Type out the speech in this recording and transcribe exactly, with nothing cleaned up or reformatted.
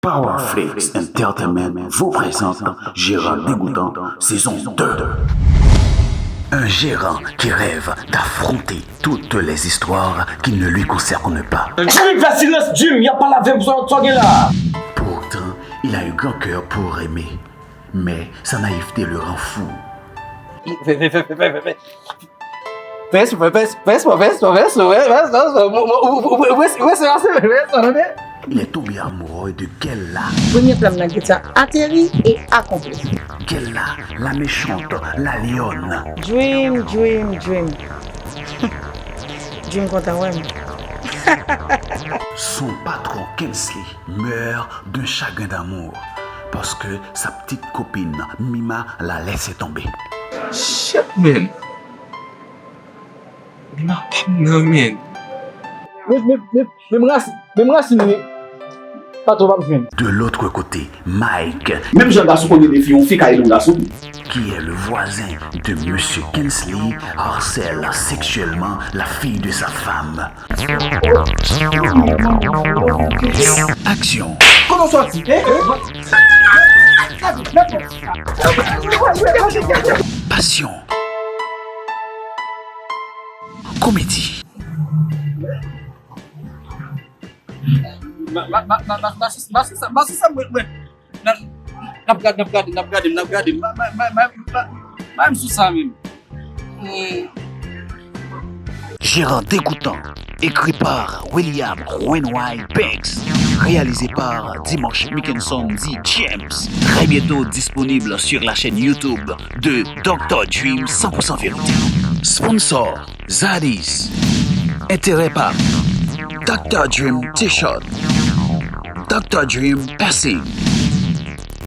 Powerflix Entertainment vous présente Gérant Dégoûtant, saison deux. Un gérant qui rêve d'affronter toutes les histoires qui ne lui concernent pas. Jimmy, fè silans, Jim, y ap pale avè m, sa w gen la? Pourtant, il a un grand cœur pour aimer, mais sa naïveté le rend fou. Fè, fè, fè, fè, fè, fè, fè. Fè espò, fè espò, fè espò, fè espò, fè espò, fè espò, fè espò, fè espò, tande? Il est tombé amoureux de Kella. Premye plan nan Getty ateri e akonpli. Kella, la méchante, la lionne. Dream, dream, dream. Dream kontan wè m. Son patron Kensley meurt d'un chagrin d'amour parce que sa petite copine Mima l'a laissé tomber. Shit, man. Mima pa m nan, man. Men, men, men, menm rasin, menm rasin li, patwon p ap jwenn. De l'autre côté, Mike, Menm jan gason konn ede fi, yon fi ka ede yon gason tou. Qui est le voisin de Monsieur Kensley, harcèle sexuellement la fille de sa femme. Action. Kòman w sòti? Hein? Passion. Komedi. Ma, ma, ma, ma, ma, ma, ma, ma, ma, mwen, mwen. N ap, n ap gade, n ap gade, n ap gade, n ap gade. Ma, ma, ma, ma, ma, ma, m sou sa menm. Hmm. Gérant Dégoûtant, écrit par William Renway Banks, réalisé par Dimanche Mickenson D. James. Très bientôt disponible sur la chaîne YouTube de Docteur Dream cent pour cent vérité. Sponsor, Zadis. Intérêt par Docteur Dream T-shirt. Docteur Dream Piercing.